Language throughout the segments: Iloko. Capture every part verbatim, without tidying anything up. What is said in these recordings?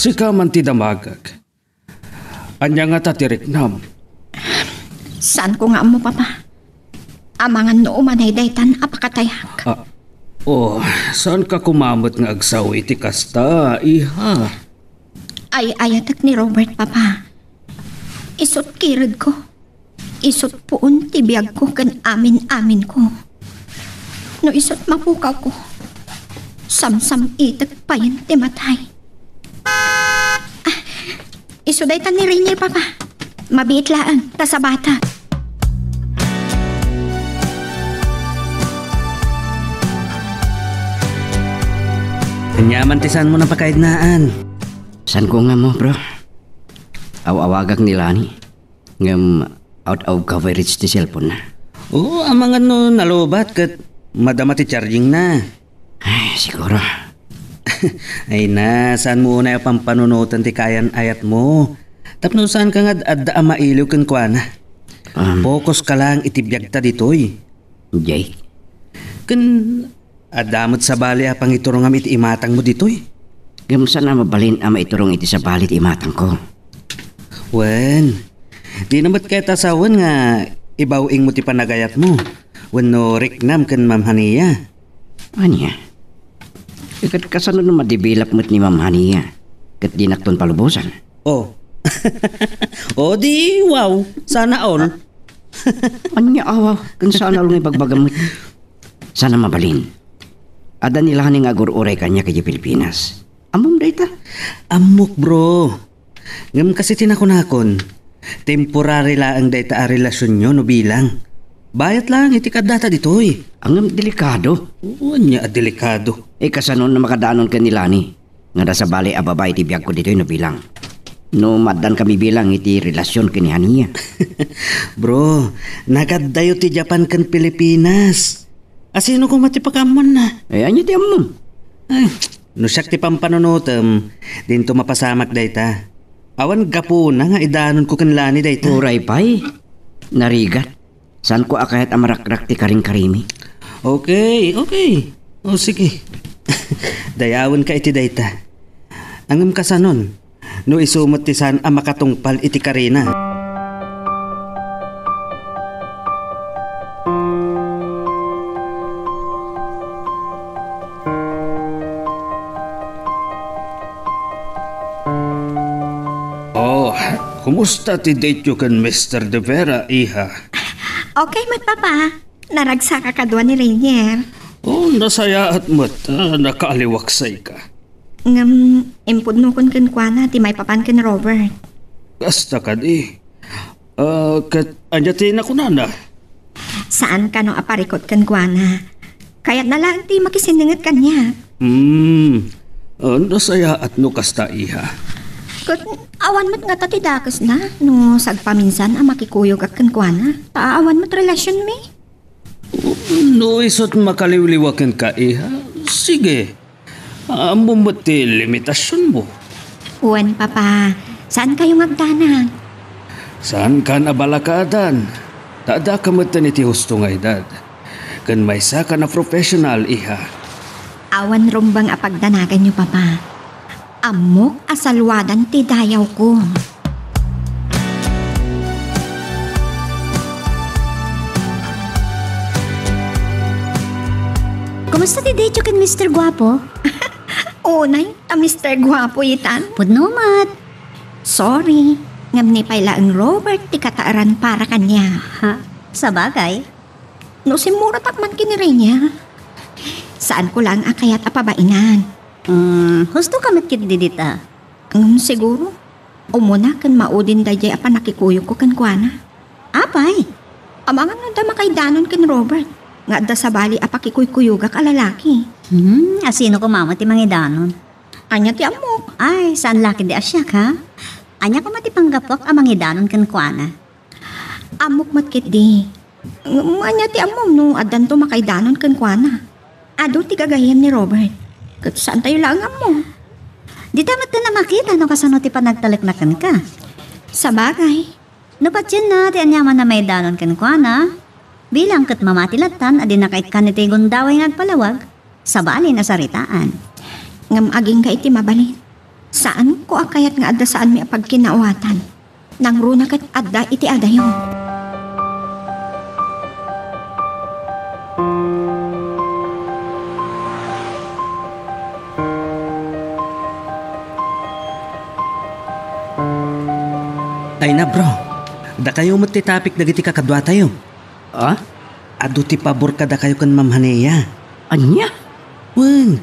Sika man ti damagek. Ania ngata ti riknam? Saanko nga ammo, Papa. Amangan no umanay daytan a pakatayak. Ah, oh, saanka koma met nga agsao iti kasta, iha? Ay-ayatek ni Robert, Papa. Isut' kiredko. Isut' puon ti biagko ken amin-aminko. No isut' mapukawko, samsam-itek payen ti matay. Ah, isu dayta ni Rainier, Papa. Mabiit laeng, ta sabata. Ania man ti saanmo napakaidnaan? Saanko nga ammo, bro. Aw-awagak ni Lani. Ngem out of coverage ti cellphone na. Oo, amangan no nalobat ket madama ti charging na. Ay, siguro. Ay na, saanmo unay a pampanunoten ti kayan-ayatmo? Tapno saanka nga ad-adda a mailiw kenkuana. Um, Focus ka lang iti biagta ditoy. Jake? Ken adda met sabali a pangiturongam iti imatangmo ditoy. Ngem saan a mabalin a maiturong iti sabali ti imatangko? Wen, dina met kayat a sawen nga ibaw-ingmo ti panagayatmo wenno riknam ken Ma'am Hania. Ania? Ket kasano no madibilak met ni Ma'am Hania ket dinakton palubosan? Oh. Oh, di wow. Sana all. Ania awa, ken sana all nga ibagbagam met. Saan a mabalin. Adda ni Lani nga agur-uray kaniak idiay Pilipinas. Ammom dayta? Ammok, bro. Ngem kas iti nakunakon, temporary laeng dayta a relasionyo no bilang. Bayat laeng iti kaddata ditoy. Ngem delikado. Oo, ania a delikado? Eh, kasano no makadanon ken ni Lani? Nga adda sabali a babai ti biagko ditoy no bilang. No maaddaan kami bilang iti relasion ken ni Hania. Bro, nagaddayo ti Japan ken Pilipinas. Asino koma ti pakaammoanna? Eh, ania ti ammom? Ay, no siak ti pampanunotem, dinto mapasamak dayta. Awan gapuna nga idanonko ken Lani dayta. Uray pay. Narigat. Saanko a kayat a marakrak ti karingkarimi. Okay, okay. O, sige. Dayawenka iti dayta. Ngem kasanon, no isu met ti saan a makatungpal iti karina? Oh, kumusta ti date-yo ken Mister De Vera, iha? Okay met, Papa. Naragsak a kadua ni Rainier. Oh, nasayaat met. Ah, nakaaliwaksayka. Ngem, impudnokon kenkuana ti maipapan ken Robert. Kasta kadi. Ah, ket ania ti nakunana? Saan kano a parikut kenkuana. Kayatna laeng ti makisinnenget kaniak. Hmm. Ah, nasayaat no kasta, iha. Ket awan met ngata ti dakesna no sagpaminsan a makikuyogak kenkuana. Ta awan met relasionmi. No isut' makaliwliwa kenka, iha, sige. Ammom met ti limitasionmo. Wen, Papa. Saankayo nga agdanag? Saankan a balakadan. Ta addaka metten iti husto nga edad. Ken maysakan a professional, iha. Awan rumbeng a pagdanaganyo, Papa. Ammok a salwadan ti dayawko. Kumusta ti date-yo ken Mister Guapo? Unay, ta Mister Guapo itan. Pudno met. Sorry, ngem ni pay laeng Robert ti kataeran para kaniak. Ha? Sabagay. No simmuratak man ken ni Rainier, saanko laeng a kayat a pabainan. Hmm, husto ka met ketdi dita. Ngem siguro, umuna ken maudin daydiay a pannakikuyogko kenkuana. Apay? Amangan no adda makaidanon ken Robert, nga adda sabali a pakikuykuyogak a lalaki. Hmm, asino koma met ti mangidanon? Ania ti ammok? Ay, saan la ketdi a siak, ha? Ania koma ti panggapuak a mangidanon kenkuana? Ammok met ketdi. Ngem ania ti ammom no addanto makaidanon kenkuana? Adu ti gagayyem ni Robert. Ket saantayo laeng ammo. Dita met a makita no kasano ti panagtalekna kenka. Sabagay. No patienna ti aniaman a maidanon kenkuana, bilang ket mamati lattan a dinaka ikkan iti gundaway nga agpalawag, sabali a saritaan. Ngem agingga iti mabalin. Saanko a kayat nga adda saanmi a pagkinaawatan. Nangruna ket adda iti adayo. Ay na, bro. Dakayo met ti topic dagiti kakaduatayo. Ah? Adu ti pabor kadakayo ken Ma'am Hania. Ania? Wen,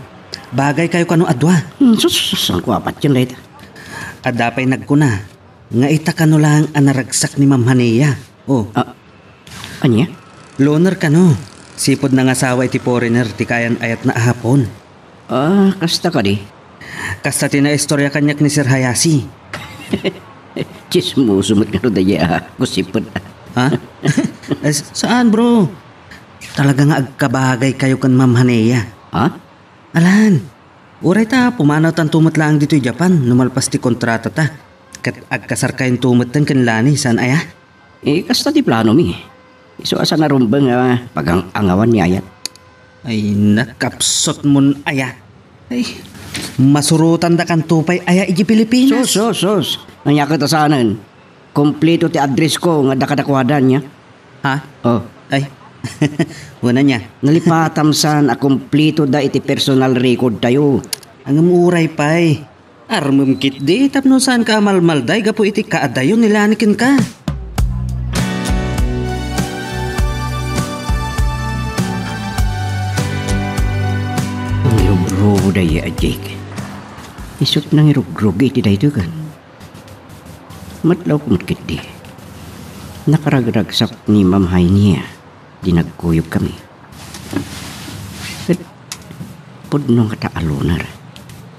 bagaykayo kano a dua. Hmm, sus, sus, saan ko apat yun, dayta? Adda pay nagkuna nga ita kano laeng a naragsak ni Ma'am Hania. Oh. Ah, ania? Loner kano. Sipud nangasawa iti foreigner ti kaayan-ayatna a Hapon. Ah, kasta kadi? Kasta ti naistorya kaniak ni Sir Hayashi. Tsismoso met ngarud dayta a kusipet. Ha? Eh, s-, saan, bro? Talaga nga agkabagaykayo ken Ma'am Hania. Ha? Alan, uray ta pumanawtanto met laeng ditoy Japan no malpas ti kontratata. Ket agkasarkayonto metten ken Lani, saan aya? Eh, kasta ti planomi. Isu a saan a rumbeng a pagang-angawan ni ayat. Ay, nakapsutmon aya. Ay, masurotandakanto pay aya idiay Pilipinas. Sus, sus, sus. Ania ket a saanen? Kompleto ti addressko nga adda kadakuada, ania? Ha? Oh. Ay. Wen ania? Nalipatam saan a kompleto da iti personal recordtayo. Ngem uray pay. Armem ketdi tapno saanka a malmalday gapu iti kaadayo ni Lani kenka. Nangirugrog dayta a Jake. Isut' nangirugrog iti daytoy ken. Matlawko met ketdi. Nakaragragsak ni Ma'am Hania. Di nagkuyogkami. Ket pudno ngata a loner.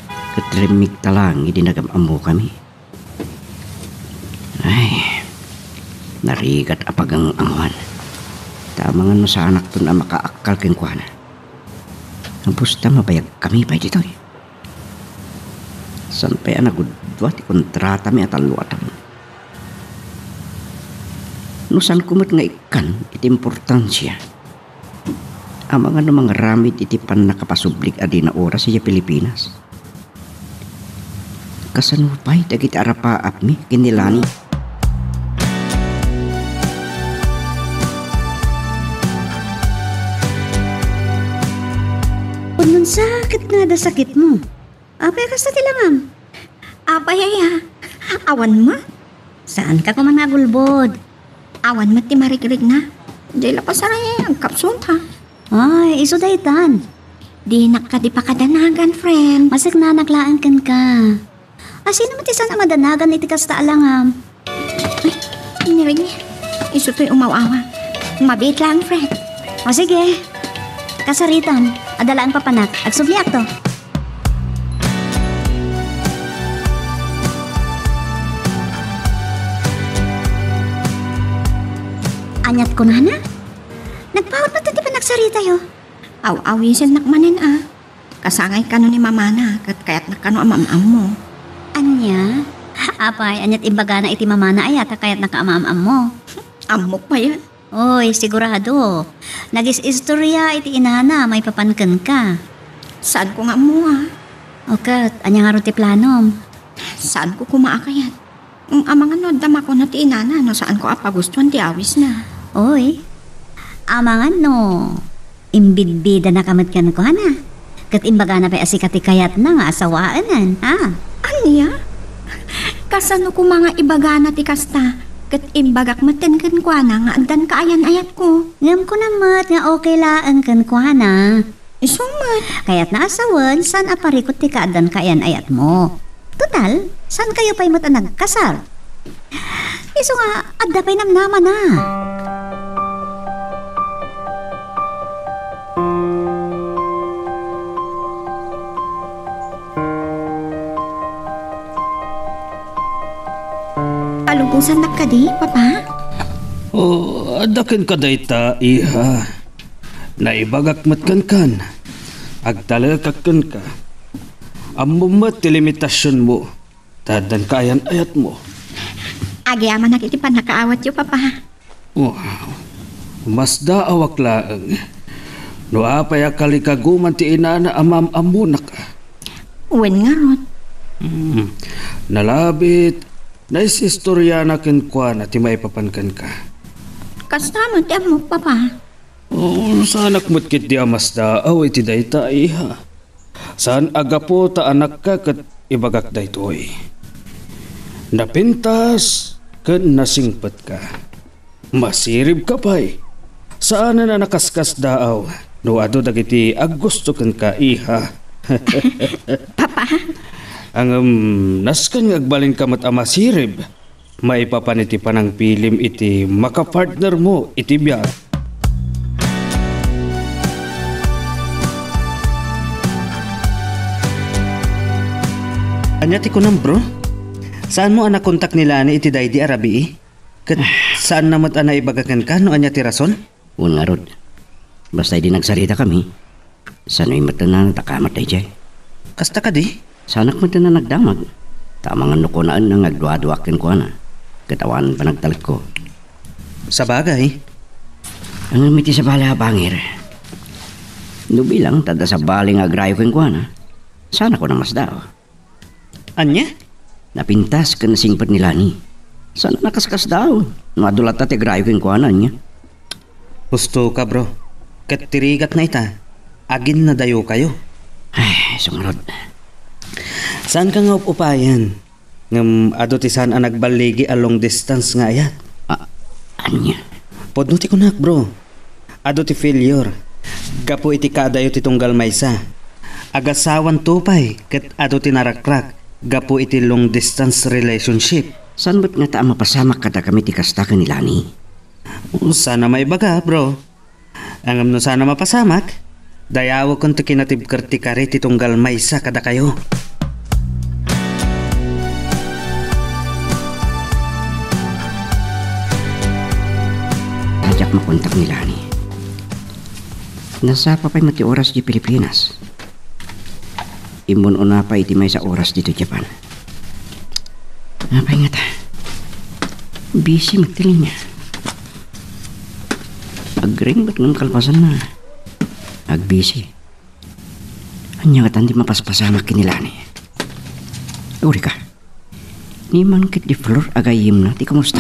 Ket rimmigta laeng idi nagam-ammokami. Ay, narigat a pagang-angawan. Ta amangan no saanakton a makaakkal kenkuana. Gapu ta mabayagkami pay ditoy. Saan pay a nagudua ti kontratami a tallo a tawen. No saanko met nga ikkan iti importansia, amangan no mangaramid iti pannakapasubli a dina oras idiay Pilipinas. Kasano pay dagiti arapaapmi ken ni Lani? Pudno a sakit nga adda sakitmo. Apay a kasta ti langam? Apay aya? Awan met. Saanka koma nga agulbod. Awan met ti marigrigna. Diay la pasaray, agkapsut, ha? Ay, isu daytan. Dinak kadi pakadanagan, friend. Maseknanak laeng kenka. A, sino met ti saan a madanagan iti kasta a langam? Ay, inirigni. Isu toy umaw-awa. Mabiit laeng, friend. O, sige. Kasaritam, adda laeng papanak. Agsubliakto. Aniat kunana? Nagpaut met ti panagsaritayo. Aw-awisennak manen a. Kasangay kano ni mamana, ket kayatnak kano a maam-ammo. Ania? Apay, aniat imbagana iti mamana aya ta kayatnaka a maam-ammo? Ammok payen. Oy, sigurado. Nagis-istorya iti inana maipapan kenka. Saanko nga ammo a. O ket, ania ngarud ti planom? Saanko koma a kayat. Amangan no adda makuna ti inana no saanko a pagustuan ti awisna. Oy, amangan no imbidbidanaka met kenkuana. Ket imbagana pay a sika ti kayatna nga asawaenen, ha? Ania? Kasano koma nga ibagana ti kasta? Ket imbagak metten kenkuana nga addan kaayan-ayatko. Ngem kuna met nga okay laeng kenkuana. Isu met. Kayatna a sawen, saan a parikut ti kaaddan kaayan-ayatmo. Total, saankayo pay met a nagkasar. Isu nga, adda pay namnamana. Palubosannak kadi, Papa? Oh, adda kenka dayta, iha. Naibagak met kenkan. Agtalekak kenka. Ammom met ti limitasionmo. Ta addan kaayan-ayatmo. Agyamanak iti pannakaawatyo, Papa. Oh, masdaawak laeng. No apay a kalikaguman ti inana a maam-ammonaka. Wen ngarud, Hmm. Nalabit, naisistoriana kenkuana ti maipapan kenka. Kasta met ti ammok, Papa. Oh, saanak met ketdi a masdaaw iti dayta, iha. Saan a gapu ta anakka ket ibagak daytoy. Napintas ken nasingpetka. Masiribka pay. Saanen a nakaskasdaaw no adu dagiti aggusto kenka, iha. Papa? Ngem, nasken nga agbalinka met a masirib maipapan iti panangpilim iti makapartnermo iti biag. Ania ti kunam, bro? Saanmo a nakontak ni Lani iti daydi a rabii? Ket saanna met a naibaga kenka no ania ti rason? Wen ngarud, basta idi nagsaritakami, saan a met a nakamat daydiay. Kasta kadi? Saanak met a nagdamag. Ta amangan no kunaenna nga agduaduaak kenkuana, ket awan panagtalekko. Sabagay. Ngem iti sabali a bangir, no bilang ta adda sabali nga agrayo kenkuana, saanak a masdaaw. Ania? Napintas ken nasingpet ni Lani. Saan a nakaskasdaaw no adu latta ti agrayo kenkuana, ania? Husto ka, bro. Ket ti rigatna ita, aginnadayokayo. Ay, isu ngarud. Saanka nga up-upayen? Ngem adu ti saan a nagballigi a long distance nga ayat. A-, ania? Pudno ti kunak, bro. Adu ti failure. Gapu iti kaadayo ti tunggal maysa, agasawanto pay ket adu ti narakrak gapu iti long distance relationship. Saan met ngata a mapasamak kadakami ti kasta ken ni Lani? Saan a maibaga, bro. Ngem no saan a mapasamak, dayawekon ti kinatibker ti kari ti tunggal maysa kadakayo. Diak makontak ni Lani. Nasapa pay met ti oras di Pilipinas. Immun-una pay iti maysa oras ditoy Japan. Apay ngata? Busy met ti linya. Agring met ngem kalpasanna, agbisi. Ania ngatan ti mapaspasamak ken ni Lani? Uri ka. Ni man ket di Flor a gayyemna ti kumusta.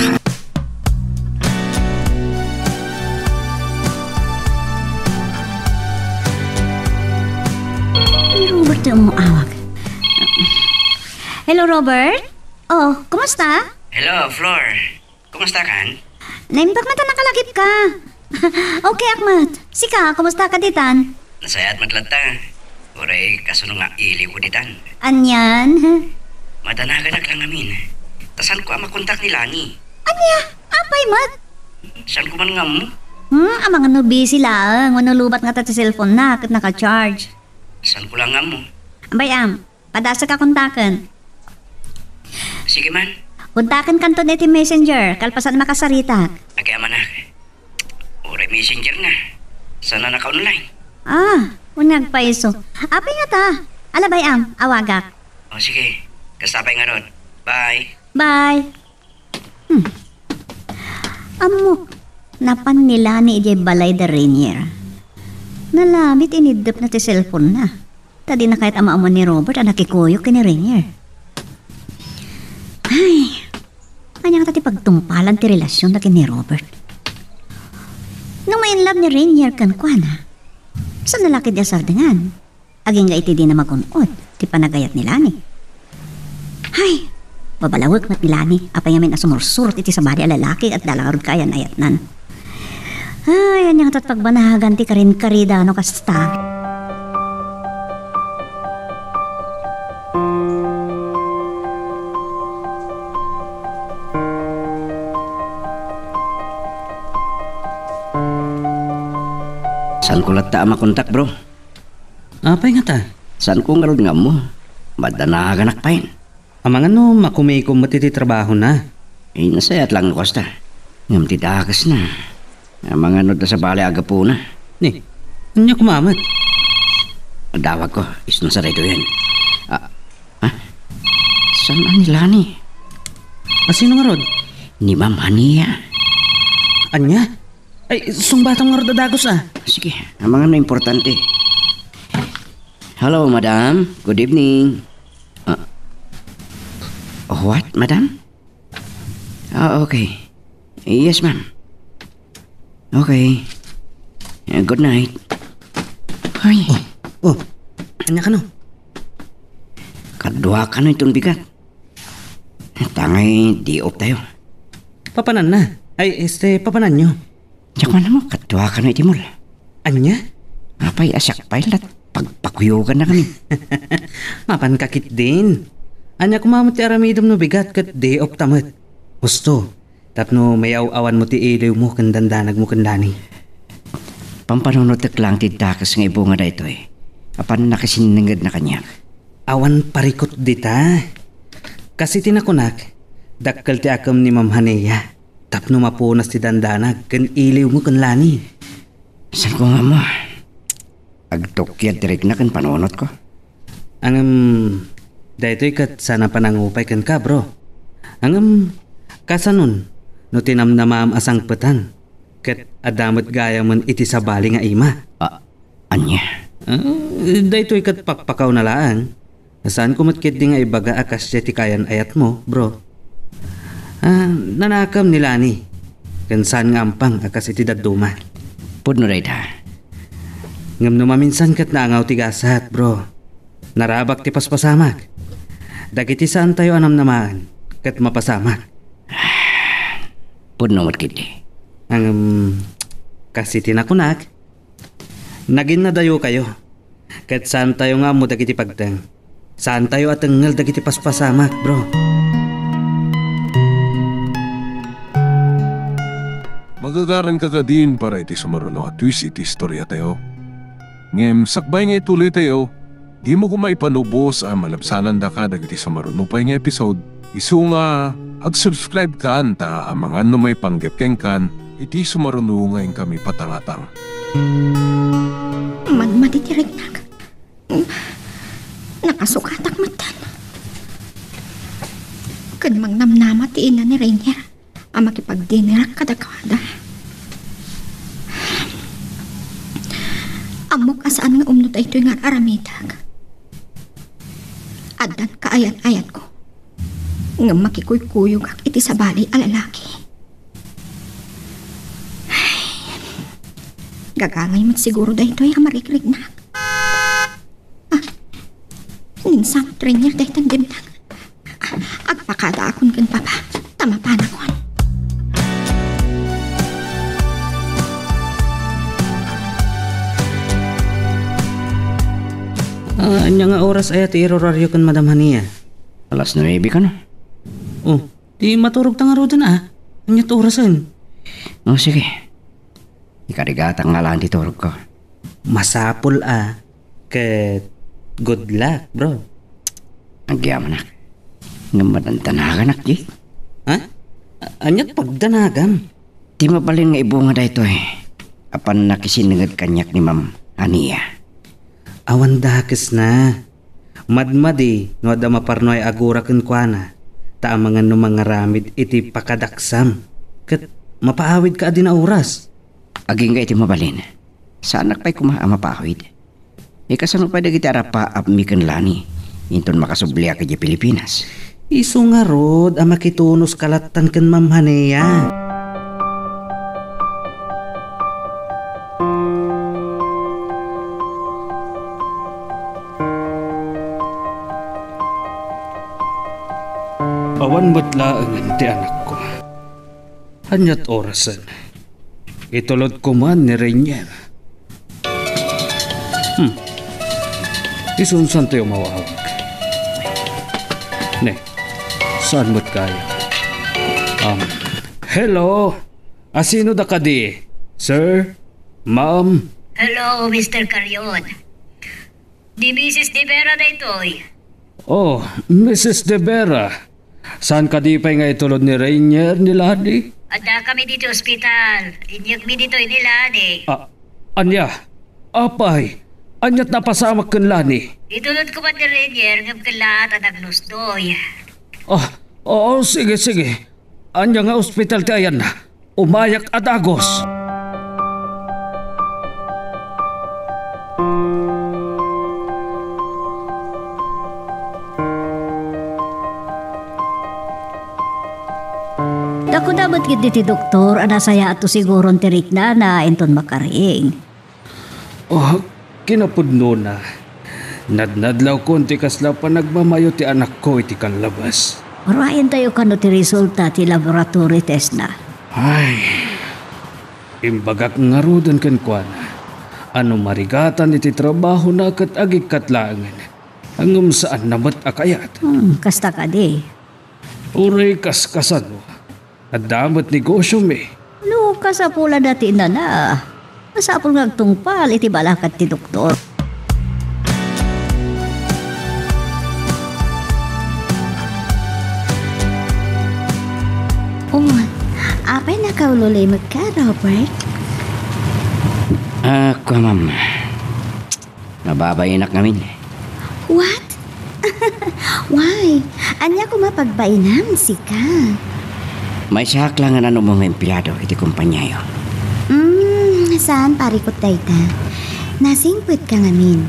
Ni Robert ti umawag. Hello, Robert? Oh, kumusta? Hello, Flor. Kumusta kan? Naimbag met a nakalagipka. Okay ak met. Sika, kumusta ka ditan? Nasayaat met latta. Uray kasano nga iliwko ditan. Anian? Madanaganak la ngamin. Ta saanko a makontak ni Lani. Ania? Apay met? Saanko man nga ammo. Hmm, amangan no busy laeng wenno lowbat ngata ti cellphone-na ket naka-charge. Saanko la nga ammo. Abay, am, padasek a kontaken. Sige man. Kontakenkanto iti Messenger kalpasan a makasaritak. Agyamanak. Uray Messenger-na. Saan a naka-online? Ah, uneg pay isu. Apay ngata? Ala, bay-am, awagak. O sige, kasta pay ngarud. Bye. Bye. Hmm. Ammok, napan ni Lani idiay balay da Rainier. Nalabit, iniddepna ti cellphone-na. Ta dina kayat a maammuan ni Robert a nakikuyog ken ni Rainier. Ay, ania ngata ti pagtungpalan ti relasionna ken ni Robert? No ma-in love ni Rainier kenkuana, saanna la ketdi a sardengan. Agingga iti dina magun-od ti panagayat ni Lani. Hay, babalawek met ni Lani, apay ngamin a sumursurot iti sabali a lalaki ket adda la ngarud kaayan-ayatnan. Ay, ania ngata ti pagbanagan ti karinkarida no kasta? Saanko latta a makontak, bro. Apay ngata? Saanko ngarud nga ammo. Madanaganak pay. Amangan no makumikom met iti trabahona. Eh, nasayaat laeng no kasta. Ngem ti dakesna, amangan no adda sabali a gapuna. Ni, ania koma met? Adawagko, isuna sa daytoyen. Ah, ah? Saan a ni Lani? A, sino ngarud? Ni Ma'am Hania. Ania? Ay, sungbatam ngarud a dagus, a. Sige, amangan no importante. Hello, madam. Good evening. Ah, What, madam? Ah, okay. Yes, ma'am. Okay. Eh, good night. Ay. Oh, oh. Ania kano? Kadua kano iton bigat. Tangay, day off tayo. Papananna? Ay, este, papananyo? Diak man mo, kadua kano iti mall. Ania? Apay, a siak pay lat pagpakuyogan na kami. Mapan ka ketdin. Ania koma met ti aramidem no bigat ket day off ta met? Husto, tapno mayaw-awanmo ti iliwmo ken dandanagmo ken Lani. Pampanunotek lang ti dakes nga ibunga daytoy. Apan nakisinningedna kaniak. Awan parikut dita. Kas iti nakunak, dakkel ti akem ni Ma'am Hania tapno mapunas ti dandanag ken iliwmo ken Lani. Saan ko nga mo? Agtukyad ti rikna ken panunotko. Ngem, daytoy ket saan a panangupay kenka, bro. Ngem, kasanon no tinamnamaam a sangpetan ket adda met gayamen iti sabali nga ima? A-, ania? Ah, daytoy ket pakpakawna laeng. Saanko met ketdi nga ibaga a kasdiay ti kayan-ayatmo, bro. Ah, nanakem ni Lani, ken saan nga ampang a kas iti dadduma. Pudno dayta. Ngem no maminsan ket naangaw ti gasat, bro. Narabak ti paspasamak. Dagiti saantayo a namnamaen ket mapasamak. Pudno met ketdi. Ngem, kas iti nakunak, naginnadayokayo. Ket saantayo nga ammo dagiti pagteng. Saantayo a tengngel dagiti paspasamak, bro. Magagaranka kadin para iti sumaruno a twist iti istoriatayo. Ngem sakbay nga ituloytayo, dimo koma ipanubos a malabsanandaka dagiti sumaruno pay nga episode. Isu nga, ag-subscribe kan ta amangan no maipanggep kenkan iti sumaruno nga inkami patangatang. Madmadi ti riknak. Nakasukatak metten. Ken mangnamnama ti ina ni Rainier a makipagdinerak kadakuada. Ammok a saan nga umno daytoy nga ar-aramidek. Addan kaayan-ayanko ngem makikuykuyogak iti sabali a lalaki. Gagangay met siguro daytoy a marikriknak. Ah, ninsan, Rainier, daytan dimnang. Agpakadaakon ken Papa, ta mapanakon. Ah, ania nga oras aya ti iruraryo ken Madam Hania? Alas nuebe kano? Oh, di maturog ta ngaruden, ah. Ania ti orasen? Oh, sige. Ikarigatak nga alan ti turogko. Masapul a, ket good luck, bro. Agyamanak. Ngem madandanaganak, Jake. Ha? A-, aniat pagdanagam? Ti mabalin nga ibunga daytoy, apan nakisinninged kaniak ni Ma'am Ania. Awan dakesna. Madmadi no adda maparnuay a gura kenkuana, ta amangan no mangaramid iti pakadaksam, ket mapaawidka a di naoras. Agingga iti mabalin, saanak pay koma a mapaawid. Ikasano pay dagiti arapaapmi ken Lani inton makasubliak idiay Pilipinas? Isu ngarud a makitunoska lattan ken Ma'am Hania. Awan met laengen ti anakko. Aniat orasen? Itulodko man ni Rainier. Hmm. Isunsanto yung mawawag. Ne, saan mo't kaya? Um, hello? Asino da kadi? Sir? Ma'am? Hello, Mister Carion. Ni Missus De Vera daytoy. Oh, Missus De Vera. Saan kadi pay nga itulod ni Rainier ni Lani? Adda kami ditoy ospital. Inyegmi ditoy ni Lani. Ah, ania? Apay, aniat napasamak ken Lani? Itulodko man ni Rainier ngem kellaat a naglusdoy. Ah, oo, sige, sige. Ania nga ospital ti ayanna? Umayak a dagus. Kuna met ketdi ti doktor a nasayaatto siguron ti riknana inton makaring. Oh, kinapudnona. Nadnadlawkon ti kasla panagmamayo ti anakko iti kallabas. Urayentayo kano ti resulta ti laboratory testna. Ay, imbagak ngaruden kenkuana a no marigatan iti trabahona ket agikkat laengen, ngem saanna met a kayat. Hmm, kasta kadi. Uray kas kasano, adda met negosyomi. No kasapulanda ti inana, masapul nga agtungpal iti balakat ti doktor. Oh, apay nakaululimekka, Robert? Ah, kua, ma'am. Nababainak ngamin. What? Why? Ania koma pagbainam, sika? Maysaak laengen a umong nga empleado iti kompaniayo. Mm, saan parikut dayta. Nasingpetka ngamin.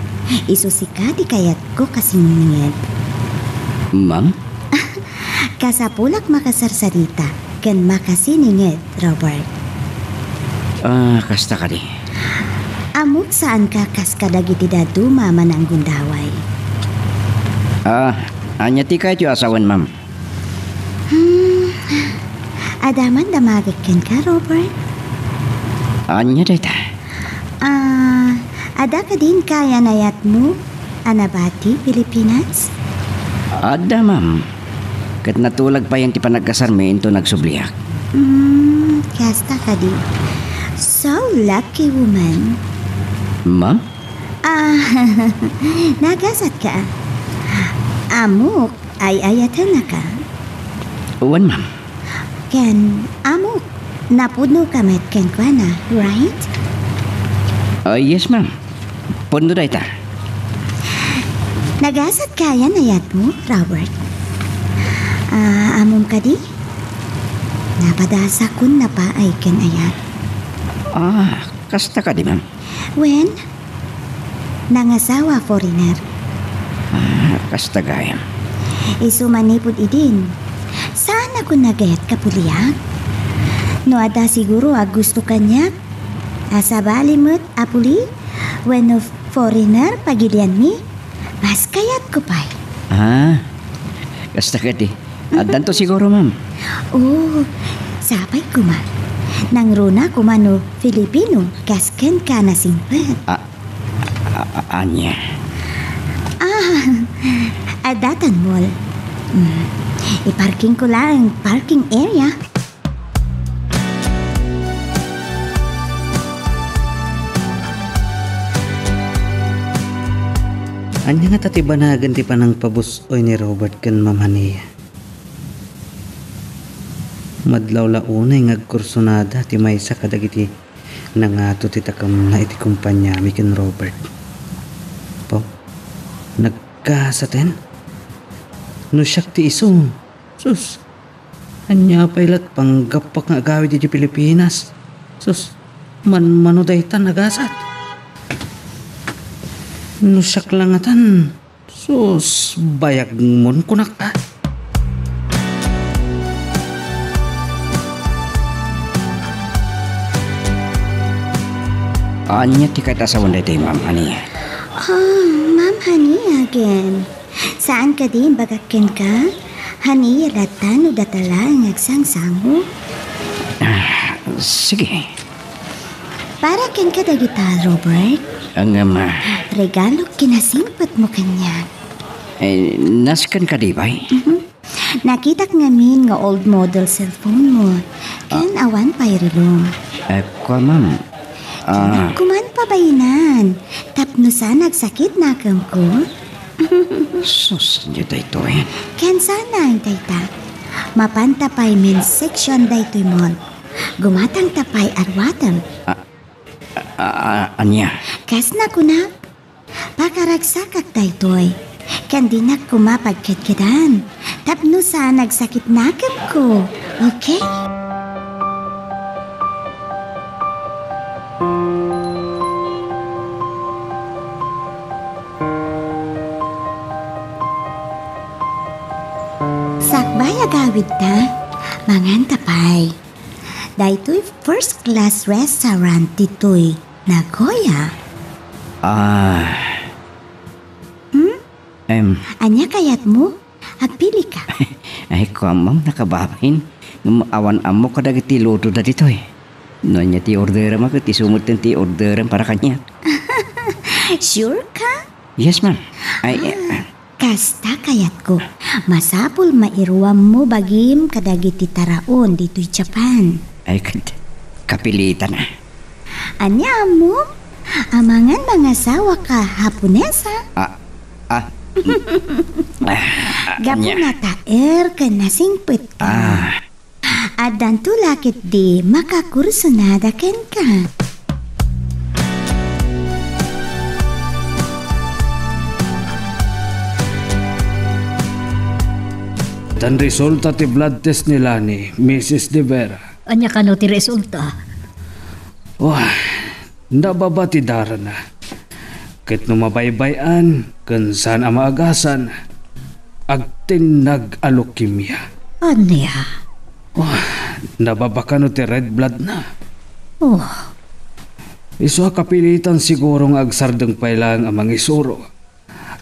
Isu sika ti kayatko kasininged. Ma'am? Kasapulak makasarsarita ken makasininged, Robert. Ah, kasta kadi. Ammok saanka kas kadagiti dadduma a mananggundaway. Ah, ania ti kayatyo a sawen, ma'am? Hmm, adda man damagek kenka, Robert? Ania dayta? Ah, adda kadin kayan-ayatmo a nabati Pilipinas? Adda, ma'am. Ket natulag payen ti panagkasarmi inton agsubliak. Hmm, kasta kadi. So lucky, woman. Ma'am? Ah, nagasatka. Ammok, ay-ayatennaka. Wen, ma'am. Ken ammok, napudnoka met kenkuana, right? Ah, yes, ma'am. Pudno dayta. Nagasat kayan ayatmo, Robert? Ah, ammom kadi? Napadasakon napaay ken ayat. Ah, kasta kadi, ma'am? Wen, nangasawa foreigner. Ah, kasta gayam. Isu manipud idin, saanakon nagayat kapuliak. No adda siguro a gusto kaniak, a sabali met a puli wenno foreigner pagilianmi, mas kayatko pay. Ah, kasta kadi. Addanto siguro, ma'am. Oh, sapay koma. Nangruna koma no Filipino, kas kenka nasingpet. Ah, a-, a-, ania? Ah, adda tan mall. Mm. Iparkingko laeng parking area. Ania ngata ti banagen ti panangpabus-oy ni Robert ken Ma'am Hania? Madlaw la unay nga agkursunada ti maysa kadagiti nangato ti takemna iti kompaniami ken Robert. Pau, nagkasaten? No siak ti isu, sus, ania pay lat panggappak nga agawid iti Pilipinas? Sus, manmano daytan a gasat? No siak la ngatan, sus, bayagmon kunak, a. Ania ti kayat a sawen daytoy, Ma'am Hania? Ah, Ma'am Hania again. Saan kadi imbagak kenka? Hania latta no data laeng agsangsango? Ah, sige. Para kenka dagita, Robert. Ngem, ah, regalo kinasingpetmo kaniak. Eh, nasken kadi, bay? Mhm. Nakitak ngamin nga old model cellphone mo. Ken awan pay rilum. Eh, kua, ma'am. Ah. Dinak koman pabainan. Tapno saan agsakit nakemko. Sus, ania daytoy? Ken saan laeng dayta? Mapanta pay men's section daytoy mall. Gumatangta pay aruatem. Ah, ah, ah, ania? Kas nakuna, pakaragsakak daytoy. Ken dinak koma pagkedkedan. Tapno saan agsakit nakemko. Okay? Sakbay agawidta, Manganta pay. Daytoy first class restaurant ditoy Nagoya. Ah. Hmm? Em. Ania kayatmo? Agpili ka. Ay, kuan, ma'am, nakababain. Ngem awan ammo kadagiti lutoda ditoy. No ania ti orderem, ket isu metten ti orderem para kaniak. Sure ka? Yes, ma'am. Ay, eh, Ah, kasta kayatko. Masapul mairuammo bagim kadagiti taraon ditoy Japan. Ay, ket kapilitan, ah. Ania ammom? Amangan mangasawa ka Haponesa? Ah, ah. Ah, Gapu ania? Nataer ken nasingpet ka. Ah. Addanto la ketdi makakursunada kenka. Tan resulta ti blood test ni Lani, Missus De Vera. Ania kano ti resulta? Oh, nababa ti darana. Ket no mabaybay-an ken saan a maagasan, agtinnag a leukemia. Ania? Oh, nababa kano ti red blood na. Oh. Isu a kapilitan siguro nga agsardeng pay laeng a mangisuro.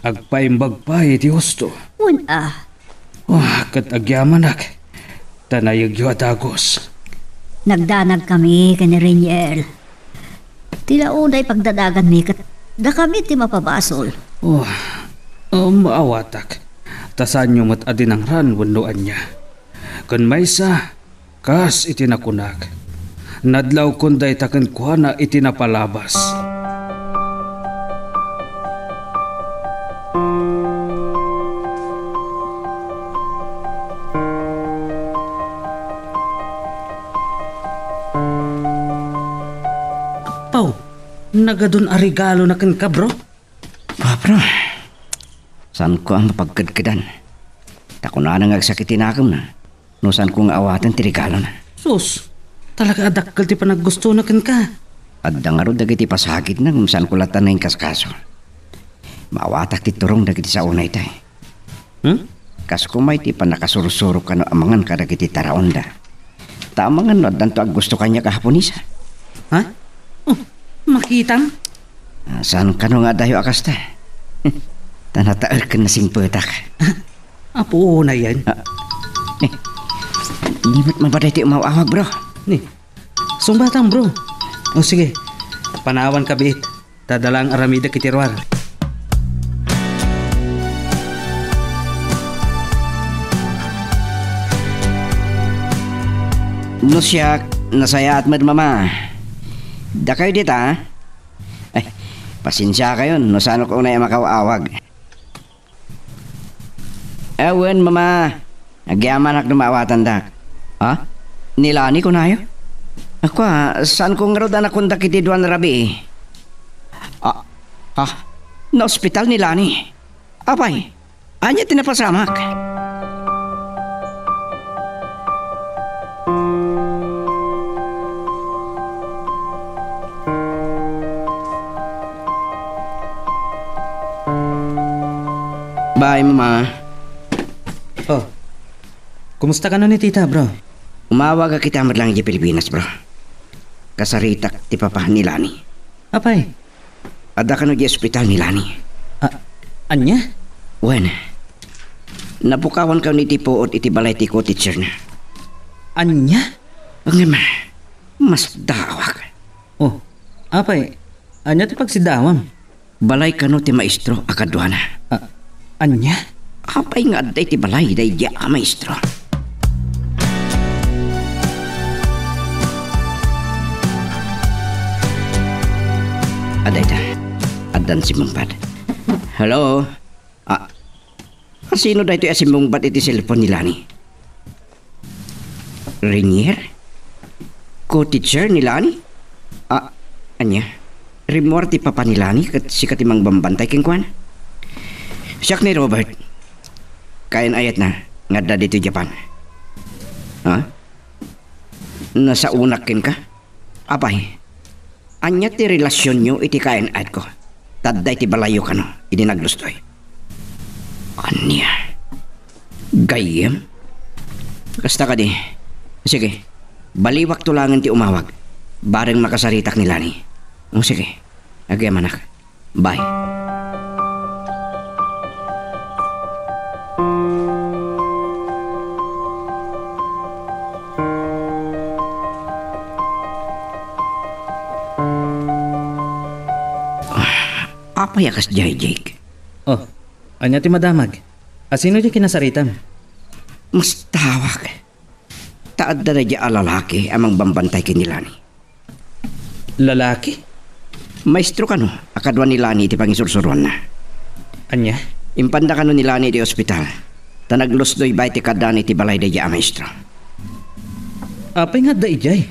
Agpaimbag pay iti husto. Wen a. Oh, ket agyamanak, ta nayegyo a dagus. Nagdanagkami ken ni Reniel. Ti la unay pagdadaganmi ket dakami ti mapabasol. Oh, oh, maawatak. Ta saanyo met a dinangran wenno ania. Ken maysa, kas iti nakunak, nadlawkon dayta kenkuana iti napalabas. Apo, nagadun a regalona kenka, bro? Pabro, saanko a mapagkedkedan. Ta kunana nga agsakit ti nakemna no saanko nga awaten ti regalona. Sus, talaga a dakkel ti panaggustona kenka. Adda ngarud dagiti pasagidna ngem saanko latta nga inkaskaso. Maawatak ti turong dagiti saona itay. Hmm? Kas kumay ti pannakasursuro kano amangan kadagiti taraonda. Ta amangan no addanto aggusto kaniak a Haponesa. Ha? Oh, makitam? Ah, saan kano nga adayo a kasta? Ta nataer ken nasingpetak. Ha? Apo, unayen. Ah, ni, di met mabaday ti umaw-awag, bro. Ni, sungbatam, bro. O sige, panawan ka biit. Ta adda lang aramidek iti ruar. No siak, nasayaat met, Mama. Dakayo dita, a? Ay, pasensiakayon no saanko unay a makaw-awag. Awan, Mama. Agyamanak no maawatandak. Ha? Ni Lani, kunayo? Kua, saanko ngarud a nakundak iti dua ni Rabi. Ah, ah, naospital ni Lani. Apay, ania ti napasamak? Bye, Mama. Oh, kumusta kano ni Tita, bro? Umawagak ita met lang idiay Pilipinas, bro. Kasaritak ti papa ni Lani. Apay? Adda kano idiay ospital ni Lani. Ah, ania? Wen, napukawan kano iti puot iti balay ti co-teacher na. Ania? Ngem, masdaawak. Oh, apay, ania ti pagsidaawam? Balay kano ti maestro a kaduana. Ah, ania? Apay nga adda iti balay daydiay a maestro? Adda ita. Addan simmungbat. Hello? Ah, sino daytoy a simmungbat iti cellphone ni Lani? Renier? Co-teacher ni Lani? Ah, ania? Rimmuar ti papa ni Lani ket sika ti mangbambantay kenkuana? Siak ni Robert. Kayan-ayatna nga adda ditoy Japan. Ha? Nasaonak kenka? Apay, ania ti relasionyo iti kayan-ayatko? Ta adda iti balayyo kano idi naglustoy. Ania? Gayyem? Kasta kadi, Sige, baliwakto laengen ti umawag. Bareng makasaritak ni Lani. O, sige. Agyamanak. Bye. Apay a kasdiay, Jake? O, ania ti madamag? Asino ti kinasaritam? Mastawak. Ta adda daydiay a lalaki a mangbambantay ken ni Lani. Lalaki? Maestro kano a kadua ni Lani iti pangisursuroanna. Ania? Impanda kano ni Lani iti ospital, ta naglusnoy baket ti kaddana iti balay daydiay a maestro. Apay nga adda idiay?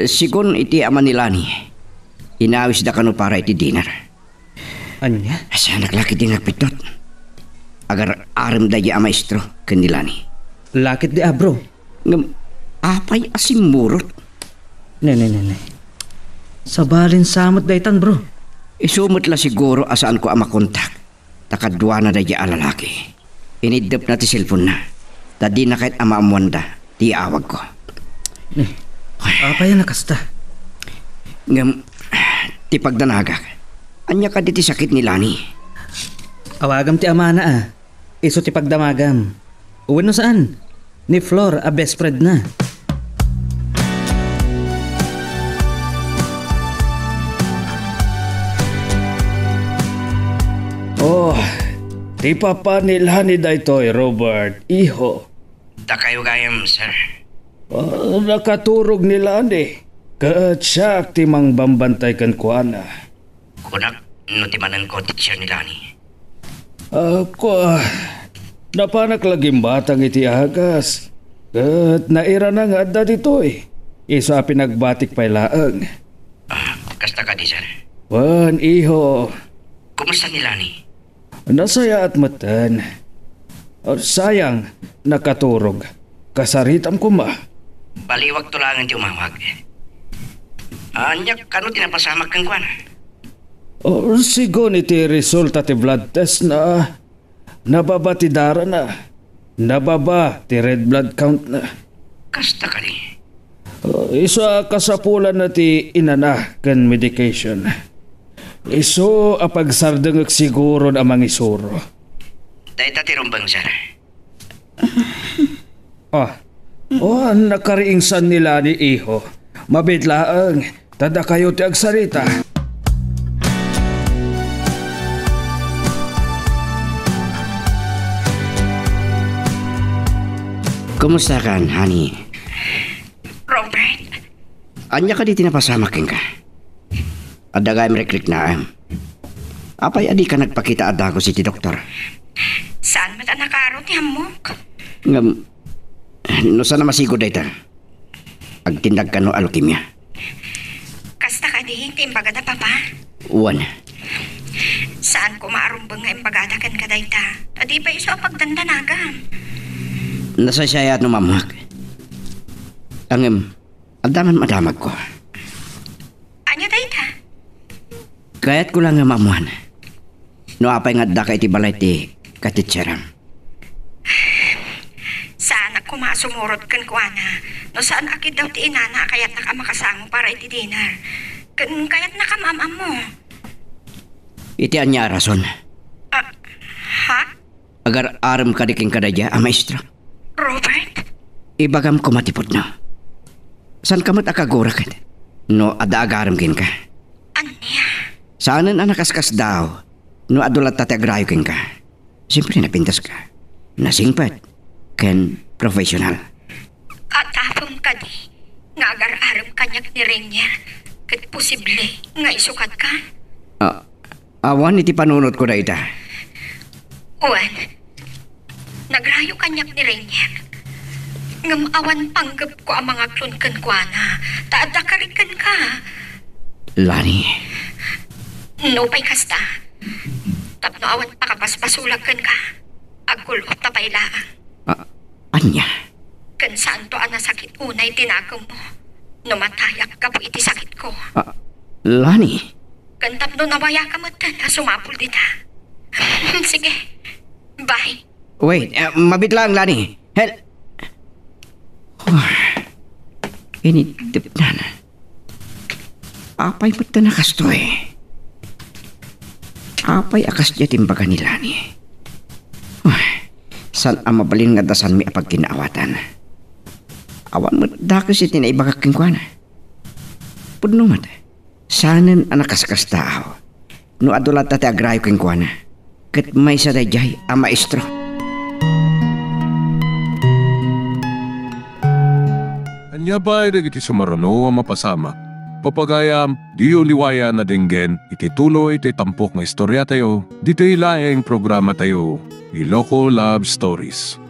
Segun iti ama ni Lani, inawisda kano para iti dinner. Ania? Saanak la ketdi nga agpittot. Agar-arem daydiay a maestro ken ni Lani. Laketdi a, bro. Ngem, apay a simmurot? Ne, ne, ne, ne. Sabali sa met daytan, bro. Isu met la siguro a saanko a makontak ta kaduana daydiay a lalaki. Iniddepna ti cellphone-na, ta dina ket maammoanda ti awagko. Ne, apay a nakasta? Ngem, ti pagdanagak, ania kadi ti sakit ni Lani? Awagam ti amana, a. Isu ti pagdamagam. Wenno saan? Ni Flor a best friendna. Oh, ti papa ni Lani daytoy, Robert, iho. Dakayo gayam, sir. Ah, nakaturog ni Lani. Ket siak ti mangbambantay kenkuana. Kunak, no ti manenko, teacher ni Lani. Ah, kua, napanak la gimbatang iti agas. Ket nairana nga adda ditoy. Isu a pinagbatik pay laeng. Ah, kasta kadi, sir? Wen, iho. Kumusta ni Lani? Nasayaat metten. Ah, sayang, nakaturog. Kasaritam koma. Baliwakto laengen ti umawag. Ania kano ti napasamak kenkuana? Oh, segun iti resulta ti blood test-na, nababa ti darana, nababa ti red blood count-na. Kasta kadi? Oh, isu a kasapulanna ti inana ken medication. Isu a pagsardengek siguron a mangisuro. Dayta ti rumbeng, sir. Ah. Oh, nakariingsan ni Lani, iho. Mabiit laeng, ta dakayo ti agsarita. Kumusta kan, honey? Robert? Ania kadi ti napasamak kenka? Adda gayam rikriknaem. Apay a dika nagpakita a dagus iti doktor? Saan met a nakaro ti ammok? Ngem, no saan a masigud dayta, agtindag kano a leukemia. Kasta kadi ti imbagada, Papa? Wen. Saan koma a rumbeng nga imbagada kenka dayta. Ta di pay isu a pagdandanagam. Nasaysayaat no maammoak. Ngem, adda man madamagko. Ania dayta? Kayatko la nga maammoan no apay nga addaka iti balay ti katitseram. Saanak koma a sumurot kenkuana no saan a kiddaw ti inana a kayatnak a makasango para iti dinner. Ken kayatnak a maam-ammo. Iti ania a rason? Ah, ha? Agar-arem kadi kenka daydiay a maestra? Robert? Ibagam koma ti pudno. Saanka met a kagura ket no adda agarem kenka? Ania? Saanen a nakaskasdaaw no adu latta ti agrayo kenka. Siyempre, napintaska. Nasingpet ken professional. Atapem kadi nga agar-arem kaniak ni Rainier ket posible nga isukatka? Ah, awan iti panunotko dayta. Wen, nagrayo kaniak ni Rainier. Ngem awan panggepko a mangaklon kenkuana, ta adda kari kenka. Lani. Nupay kasta, tapno awan pakabasbasolak kenka, agkul-otta pay laeng. Ah, ania? Ken saanto a nasakit unay ti nakemmo no matayak gapu iti sakitko. Ah, Lani. Ken tapno nawayaka metten a sumapul dita. Sige. Bye. Wait, eh, mabiit lang, Lani. Hel-, Iniddepnan. Apay met ta nakastoy? Apay a kasdiay ti imbaga ni Lani? Ay, saan a mabalin nga adda saanmi a pagkinaawatan. Awan met dakes iti naibagak kenkuana. Pudno met, saanen a nakaskastaaw no adu latta ti agrayo kenkuana, ket maysa daydiay a maestro. Ania pay dagiti sumaruno a mapasamak? Papagayam, diyo liwayan a denggen iti tuloy ti tampok nga istoriatayo ditoy laeng programatayo, Iloko Love Stories.